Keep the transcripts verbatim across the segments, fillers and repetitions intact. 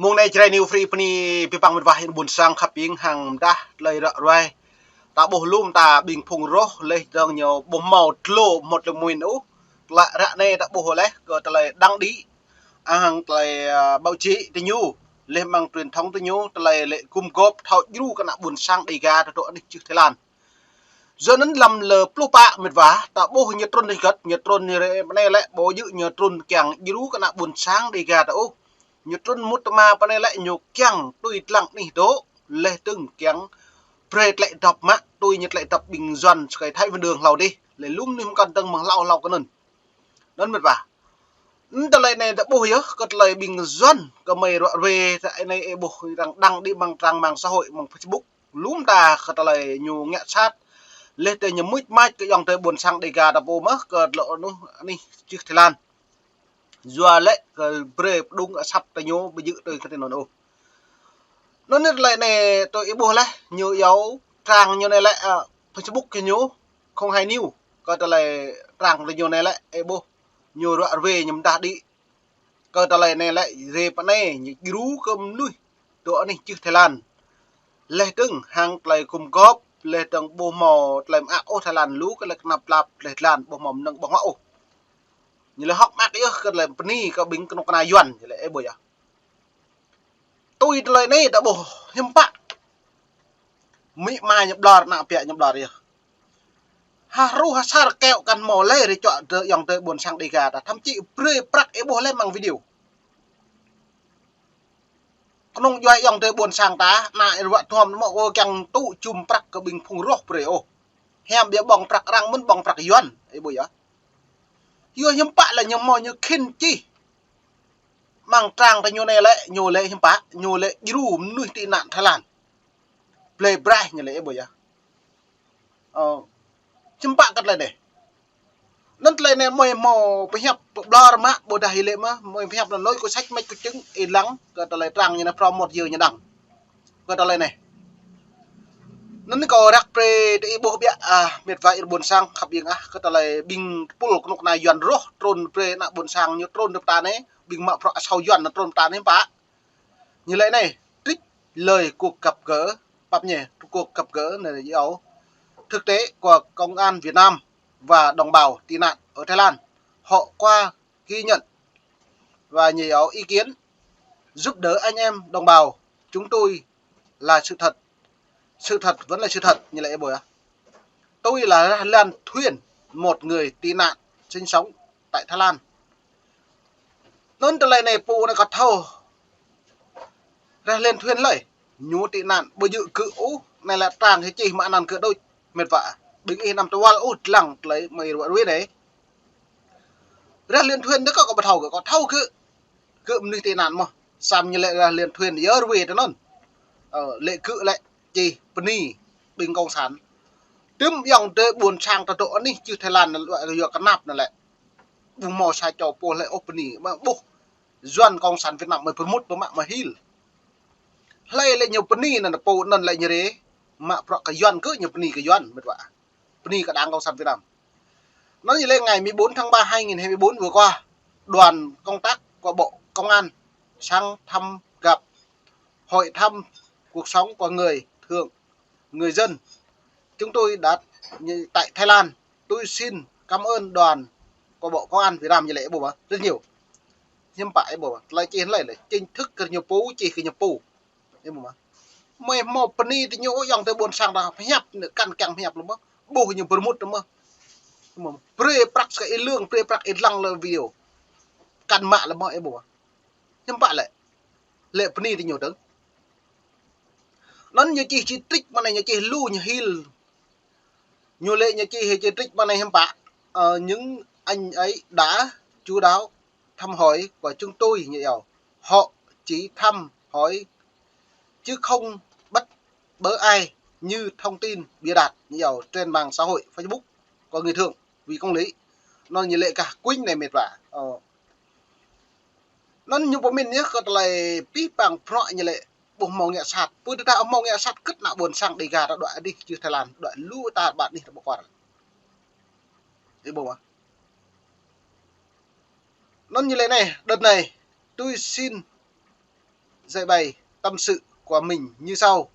Mông anai Jrai New Free bơni abih bang met wa ƀôn sang khăp ing hăng mơdah tơlơi ră ruai. Ta ƀuh lŏm ta ƀing phung roh laih dơ̆ng ñu ƀu hmâo tlô hmâo tơlơi mĭn ôh. Tơlơi ră anai ta ƀuh laih kơ tơlơi đăng đĭ hăng tơlơi, ơ, báo chí tơ ñu, laih mơ̆ng truyền thông tơ ñu, tơlơi lĕ gum gôp thâo djru kơ ană ƀôn sang Dega ta dŏ anih čư̆ Thái Lan. Yua anŭn lăm lơ pluh pă met wa, ta ƀuh ñu trŭn hơget, ñu trŭn ñu rê, bơnai lĕ ƀu djơ̆ ñu trŭn kiăng djru kơ ană ƀôn sang Dega ta ôh. Ñu trŭn mŭt tơma bơnai lĕ ñu kiăng tui tơlăng anih dŏ, laih dơ̆ng kiăng brơi tơlơi dŏp mă, tui ñu tơlơi dŏp ƀing Yuan sơkai Thái Văn Đường hlâo dih, laih lŏm anih mơkăn dơ̆ng mơ̆ng hlâo hlâo kơ anŭn. Anŭn met wa. Anŭn tơlơi anai ta ƀuh yơh, kơ tơlơi ƀing Yuan, kơ mơi ruă ruê, ta anai ih ƀuh arăng đăng đĭ mơ̆ng trang mạng xã hội, mơ̆ng Facebook. Lŏm ta kơ tơlơi ñu ngă sat. Laih tơ ñu mưč mač kơ ayŏng adơi ƀôn sang Dega ta pô mơ̆ kơ tơlơi anŭn anih čư̆ Thái Lan. Yua lĕ kơ brơi pơdŏng asăp tơ ñu ƀu djơ̆ tui kơ tơnŭn ôh. Anŭn anai tơlơi anai tui ih ƀuh laih ñu yua trang ñu anai lĕ, ơ, Facebook kơ ñu không hai news. Kơ tơlơi trang tơ ñu anai lĕ ih ƀuh ñu ruă ruê ñu mơdah đĭ. Kơ tơlơi anai lĕ rê pơ anai ñu djru kơ mơnuih dŏ anih čư̆ Thái Lan. Laih dơ̆ng hăng tơlơi gum gôp, laih dơ̆ng ƀu hmâo tơlơi mơak ôh Thái Lan lu kơ tơlơi kơnăp klap laih Thái Lan ƀu hmâo mơnơ̆ng ƀơ̆ng huă ôh. Ñu lĕ hŏk mơak yơh kơ tơlơi bơni kơ ƀing kơnuk kơna Yuan, ñu lĕ ih ƀuh yơh. Tui tơlơi anai ta ƀuh hiư̆m pă. Amĭ ama ñu ƀlŏr, ană ƀiă ñu ƀlŏr yơh. Hă ruh hă sar keo kăn hmâo lĕ rê čuă tơ ayŏng adơi ƀôn sang Dega ta, thậm chí brơi prăk ih ƀuh lĕ mơ̆ng video. Kơnơ̆ng djuai ayŏng adơi ƀôn sang ta, ană ih ruă tuăm mơ̆ kơ kiăng tŭ jum prăk kơ ƀing phung roh brơi ôh. Hiam ƀiă ƀơ̆ng prăk arăng mơ̆n ƀơ̆ng prăk Yuan, ih ƀuh yơh. Yua hiư̆m pă lĕ ñu hmâo ñu khĭn čih. Mơ̆ng trang tơ ñu anai lĕ, ñu lĕ hiư̆m pă, ñu lĕ djru mơnuih tị nạn Thái Lan. Blơi braih ñu lĕ ih ƀuh yơh. Ơ, hiư̆m pă kơ tơlơi anai. Anŭn tơlơi anai mơi hmâo pơhiăp pơblŏr mă, ƀôdah ih lĕ mơ̆, mơi pơhiăp anŭn lơi kơ sách mách kơ čưng ih lăng, kơ tơlơi trang ñu anai promote yơh ñu đăng. Kơ tơlơi anai. Anŭn kâo răk brơi tơ ih ƀuh biă, ơ, met wa ƀôn sang khăp ing ah, kơ tơlơi ƀing tơpul kơnuk kơna Yuan roh, trŭn brơi ană ƀôn sang ñu trŭn tơ pơtă anai, ƀing mă prăk asâo Yuan trŭn pơtă anai pă. Ñu lĕ anai, trích lời cuộc gặp gỡ, pap ñu, cuộc gặp gỡ anai yơh. Thực tế của Công an Việt Nam và đồng bào tị nạn ở Thái Lan, họ qua ghi nhận và nhiều ý kiến giúp đỡ anh em đồng bào chúng tôi là sự thật. Sự thật vẫn là sự thật, ñu lĕ ih ƀuh yơh. Tôi là Rah Lan Thuyên, một người tị nạn sinh sống tại Thái Lan. Anŭn tơlơi anai pô anai kơ thâo. Rah Lan Thuyên lơi. Ñu tị nạn ƀu djơ̆ gơ̆ ôh, anai lĕ trang hơčih mă anăn gơ̆ đôč, met wa. Ƀing ih anăm tơwăl ôh, lăng tơlơi mơi ruă ruê anai. Rah Lan Thuyên anai kơ kâo ƀu thâo gơ̆, kâo thâo gơ̆. Gơ̆ mơnuih tị nạn mơ̆. Samơ̆ ñu lĕ Rah Lan Thuyên yơh ruê tơ anŭn. Ơ, lĕ gơ̆ lĕ čih bơni ƀing cộng sản. Tơm ayŏng adơi ƀôn sang ta dŏ anih čư̆ Thái Lan anŭn lĕ yua kơnăp anŭn lĕ. Ƀu hmâo sa čô pô lĕ ôh bơni, mă ƀuh Yuan cộng sản Việt Nam mơi pơmŭt pơmă mă hil. Hlơi lĕ ñu bơni anŭn pô anŭn lĕ ñu rê, mă prăk kơ Yuan gơ̆ ñu bơni kơ Yuan, met wa. Bơni kơ Đảng Cộng sản Việt Nam. Anŭn ñu lĕ ngày mười bốn tháng ba hai nghìn hai mươi bốn vừa qua, đoàn công tác của Bộ Công an sang thăm gặp, hỏi thăm cuộc sống của người thường, người dân. Chúng tôi đã tại Thái Lan. Tôi xin cảm ơn đoàn của Bộ Công an Việt Nam, ñu lĕ ih ƀuh mơ̆, rất nhiều. Hiư̆m pă ih ƀuh mơ̆, tơlơi čih anai lĕ chính thức kơ ñu pô, čih kơ ñu pô. Ih ƀuh mơ̆. Mơi hmâo bơni tơ ñu, ayŏng adơi ƀôn sang ta pơhiăp, anai kăn kiăng pơhiăp lu mơ̆. Ƀuh ñu pơmŭt lu mơ̆. Brơi prăk sơkai ih lương, brơi prăk ih lăng lơ video. Kăn mă lu mơ̆, ih ƀuh mơ̆. Hiư̆m pă lĕ. Lĕ bơni tơ ñu dơ̆ng. Anŭn ñu čih či trích mă anai, ñu čih lu ñu hil. Ñu lĕ ñu čih či trích mă anai hiư̆m pă. Ơ, những anh ấy đã chu đáo thăm hỏi của chúng tôi, ñu yơh. Họ chỉ thăm hỏi chứ không bắt bớ ai như thông tin bịa đặt, ñu yơh, trên mạng xã hội Facebook của người Thượng vì công lý. Anŭn ñu lĕ kah kuing anai met wa. Ơ. Anŭn ñu pơmĭn yơh kơ tơlơi pih pang prăk ñu lĕ ƀu hmâo ngă sat. Pơ tơdah hmâo ngă sat kơ̆t ană ƀôn sang Dega ta dŏ anih čư̆ Thái Lan, dŏ lu ta ƀă anih ta ƀu kuar. Ih ƀuh mơ̆. Anŭn ñu lĕ anai, đợt này, tôi xin, Giải bày tâm sự của mình như sau.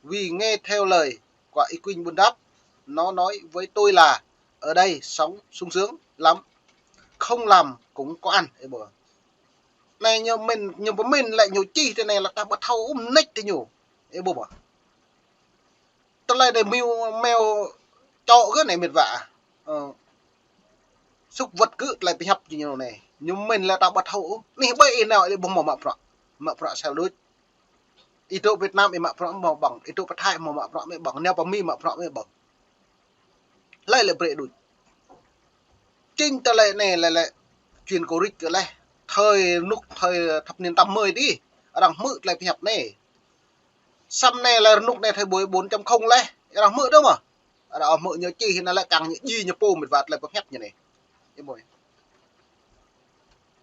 Vì nghe theo lời của Y Quynh Buôn Đáp, nó nói với tôi là ở đây sống sung sướng lắm. Không làm cũng có ăn. Ê bơ. Anai ñu mĭn, ñu pơmĭn lĕ ñu čih tui anai lĕ ta ƀu thâo ôh mơneč tui ñu. Ê bơ. Tơlơi anai meo, meo čŏ kơ anai mĕt wa. Ơ. Sŭk wơ̆t kơ tơlơi pơhiăp ñu anai. Ñu mĭn lĕ ta ƀu thâo ôh. Anih ƀơi ih nao lĕ ƀu hmâo mă bruă. Mă bruă sel đôč. Ih dŏ Việt Nam ih mă bruă mơ̆ ƀơ̆ng. Ih dŏ pơ Thái mơ̆ mă bruă mơ̆ ƀơ̆ng. Nao pơ Mi mă bruă mơ̆ ƀơ̆ng. Hlơi lĕ brơi đôč. Jing tơlơi anai lĕ lĕ. Chuyển cốt rich kơ lĕ. Thời rơnŭk thời thập niên tám mươi dih. Arăng hmư̆ tơlơi pơhiăp anai. Samơ̆ anai lĕ rơnŭk anai thời buổi bốn chấm không lĕ. Arăng hmư̆ dơ̆ng mơ̆. Arăng hmư̆ ñu čih anai lĕ kăng ñu ji ñu pô mĕt wa tơlơi pơhiăp ñu anai. Ê bơ.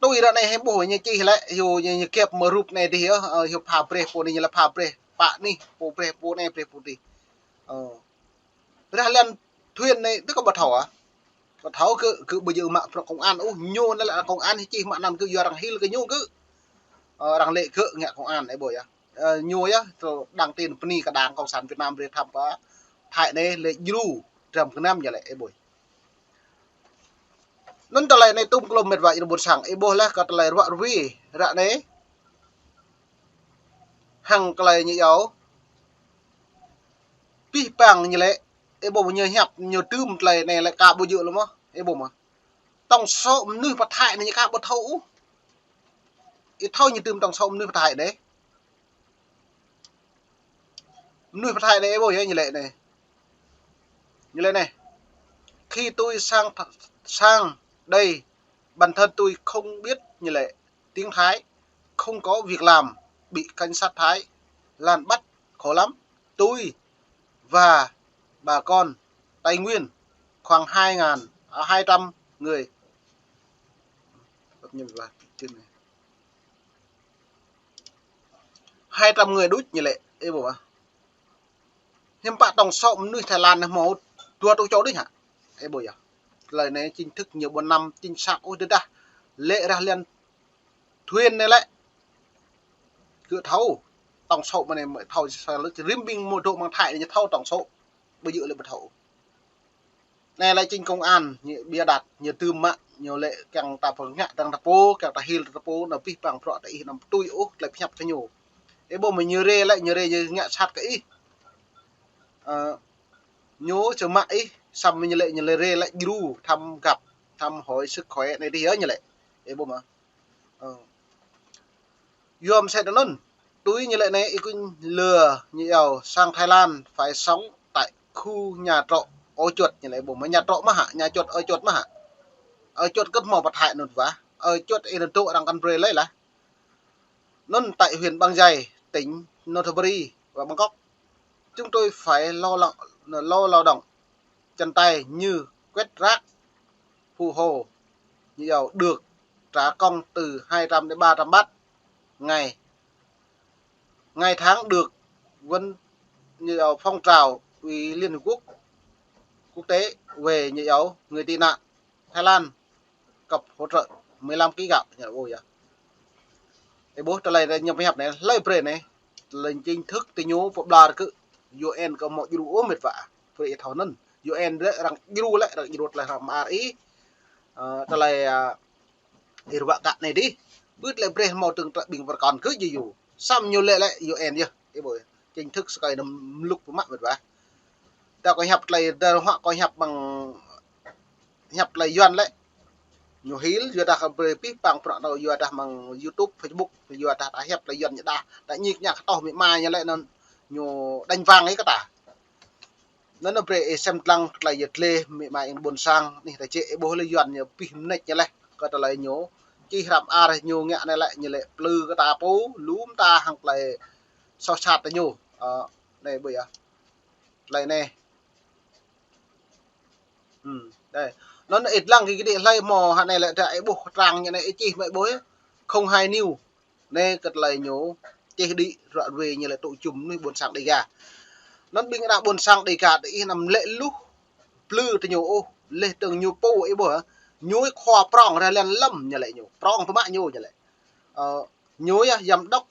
Tui ră anai hĕ ƀuh ñu čih lĕ, yua ñu, ñu kĕp mơ̆ rup anai dih yơh, ơ, yua pha brơi pô anai ñu lĕ pha brơi, pă anih, pô brơi pô anai brơi pô dih. Ơ. Rah lăn thuyên anai, tơ kơ ƀu thâo ah. Ƀu thâo kơ, kơ ƀu djơ̆ mă bruă công an ôh, ñu anai lĕ công an čih mă anăn kơ yua arăng hil kơ ñu kơ. Ơ, arăng lĕ kơ ngă công an, ê bơ yơh. Ơ, ñu yơh, tơ đăng tin bơni kơ Đảng Cộng sản Việt Nam brơi thăm pơ Thái anai lĕ djru, dram gơnam ñu lĕ, ê bơ. Anŭn tơlơi anai tŭm klŏm mĕt wa ih ƀôn sang, ih ƀuh lĕ kơ tơlơi ruă rui, ră anai. Hăng tơlơi ñu yua. Pih pang ñu lĕ, ih ƀuh ñu hiăp, ñu tŭm tơlơi anai lĕ ka ƀu djơ̆ lĕ mơ̆, ih ƀuh mơ̆. Tổng số mơnuih pơ Thái anai ñu ka ƀu thâo ôh. Ih thâo ñu tŭm tổng số mơnuih pơ Thái anai. Mơnuih pơ Thái anai, ê bơ yơh, ñu lĕ anai. Ñu lĕ anai. Khi tôi sang, sang đây, bản thân tôi không biết, ñu lĕ, tiếng Thái, không có việc làm, bị cảnh sát Thái Lan bắt, khổ lắm. Tôi và bà con Tây Nguyên khoảng hai ngàn, à, hai trăm người. Hai trăm người đôč ñu lĕ, ê bơ ah. Hiư̆m pă tổng số mơnuih Thái Lan anai hmâo dua rơtuh čô đôč hă. Ê bơ yơh. Tơlơi anai chính thức ñu ƀu năm chính xác ôh tơdah. Lĕ rah lăn thuyên anai lĕ. Kơ thâo. Tổng số mơ̆ anai mơ̆ thâo sa lĕ rĭm ƀing mơ̆ dŏ mơ̆ng Thái anai ñu thâo tổng số. Ƀu djơ̆ lĕ ƀu thâo. Anai lĕ chính công an, ñu bịa đặt, ñu tŭm mă, ñu lĕ kiăng ta pơngă, kiăng ta pô, kiăng ta hil ta pô, anŭn pih pang bruă ta ih anăm tui ôh, tơlơi pơhiăp kơ ñu. Ê bơ mơ̆ ñu rê lĕ, ñu rê ñu ngă sat kơ ih. Ơ, ñu čơmă ih, samơ̆ ñu lĕ, ñu lĕ rê lĕ djru, thăm gặp, thăm hỏi sức khỏe anai dih yơh ñu lĕ. Ê bơ mơ̆. Ơ. Yua mơsĕ anŭn, tui ñu lĕ anai, Y Quynh lừa ñu yua sang Thái Lan phải sống tại khu nhà trọ Ổ Chuột ñu lĕ ƀuh mơ̆ nhà trọ mơ̆ hă, nhà chuột Ổ Chuột mơ̆ hă. Ổ Chuột kơt hmâo pơ Thái anŭn wa, Ổ Chuột ih anŭn dŏ arăng kăn brơi lĕ lah. Anŭn tại huyện Bang Jai, tỉnh Nonthaburi và Bangkok. Chúng tôi phải lo lắng, lo lao động chân tay như quét rác, phủ hồ, như vậy được trả công từ hai trăm đến ba trăm baht ngày. Ngày tháng được vẫn như vậy phong trào Ủy Liên Hợp Quốc quốc tế về như vậy người tị nạn Thái Lan cập hỗ trợ mười lăm ký gạo. Ñu ƀuh yơh. Ê ƀuh tơlơi anai ñu pơhiăp anai, hlơi brơi anai. Tơlơi chính thức tơ ñu pơbla kơ U N kơ hmâo djru ôh mĕt wa. Brơi ih thâo anŭn. U N lĕ arăng djru lĕ, arăng djru tơlơi arăng mă ar ih. Ơ, tơlơi, ơ, ih ruă kă anai dih. Ƀu lĕ brơi hmâo tơ̆ng tơ ƀing pơrkŏn kơ djơ̆ yơh. Samơ̆ ñu lĕ lĕ U N yơh. Ê ƀuh. Chính thức sơkai anŭn mlŭk pơmă mĕt wa. Ta kơ hiăp tơlơi, ta ruă kơ hiăp mơ̆ng hiăp tơlơi Yuan lĕ. Ñu hil, yua dah kơ brơi pih pang bruă anŭn, yua dah mơ̆ng YouTube, Facebook, yua dah ta hiăp tơlơi Yuan ñu dah, ta ñik ñak kơ tŏh mĭ ma ñu lĕ anŭn, ñu đánh vang ih kơ ta. Anŭn brơi ih sem lăng tơlơi yơh tơlơi mĭ ma ƀôn sang, anih ta čĕ ih ƀuh lĕ Yuan ñu pih mơneč ñu lĕ, kơ tơlơi ñu, čih hrăm ar ñu ngă anai lĕ, ñu lĕ plư kơ ta pô, lŏm ta hăng tơlơi soh sat ta ñu. Ơ, anai ƀuh yơh. Tơlơi anai. Hm, đây. Anŭn ih lăng kơ kơđi hlơi hmâo hă anai lĕ dah ih ƀuh trang ñu anai ih čih mơ̆ ih ƀuh yơh. Không hai News. Anai kơ tơlơi ñu čih đĭ ruă rui ñu lĕ tŭ čum mơnuih ƀôn sang Đêga. Anŭn ƀing đah ƀôn sang Đêga ih anăm lĕ luh plư tơ ñu ôh, leh tơ̆ng ñu pô ih ƀuh hă. Ñu khua prong rah lăn lăm ñu lĕ ñu. Prong pơmă ñu ñu lĕ. Ơ, ñu yơh giám đốc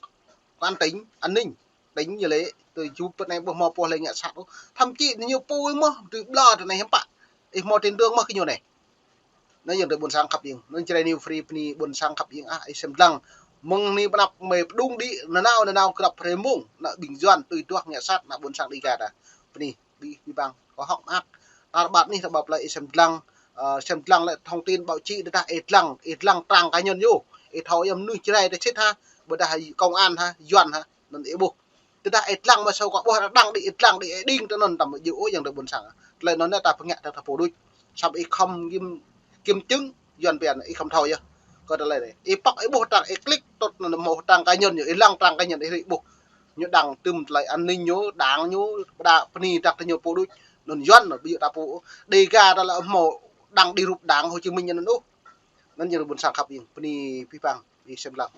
an ninh, an ninh. Tỉnh ñu lĕ, tui čup pơ anai ƀu hmâo pô lĕ ngă sat ôh. Thậm chí ñu pô mơ̆, tui ƀlŏr tơ anai hiư̆m pă. Ih hmâo tin tưởng mơ̆ kơ ñu anai. Anŭn yơh tơ ƀôn sang khăp ieng. Anŭn Jrai New Free bơni ƀôn sang khăp ieng ah, ih sem lăng. Mơ̆ng anai pơ anăp mơi pơdŏng đĭ, nanao, nanao krăp hrơi mông. Ană ƀing Yuan tui duah ngă sat, ană ƀôn sang Dega ta. Bơni, ƀing, ƀing bang. Kâo hŏk mơak. Tar ƀar anih, tar ƀar plơi ih sem lăng. Ơ, sem lăng lĕ thông tin báo chí tơdah ih lăng, ih lăng trang cá nhân ñu. Ih thâo yơh mơnuih Jrai ta sĭt hă. Ƀôdah công an hă, Yuan hă. Anŭn ih ƀuh. Tơdah ih lăng mă sô kơ ƀuh arăng đăng đĭ, ih lăng đĭ, ih đing tơ anŭn tăm djơ̆ ôh yang tơ ƀôn sang. Tơlơi anŭn ta pơngă ta thâo pô đôč. Samơ̆ ih khŏm kiêm, kiêm chứng, Yuan pian, ih khŏm thâo yơh. Kơ tơlơi anai. Ih pŏk ih ƀuh trang ih click tŭt anŭn hmâo trang cá nhân ñu, ih lăng trang cá nhân ih rĭ ƀuh. Ñu đăng tơm tơlơi an ninh ñu, đảng ñu, ƀôdah bơni trang tơ ñu pô đôč. Anŭn Yuan, ƀu djơ̆ ta pô. Dega ta lĕ hmâo đăng đĭ rup đảng Hồ Chí Minh anŭn ôh. Anŭn yơh ƀôn sang khăp ieng. Bơni ƀing bang, ih sem lăng.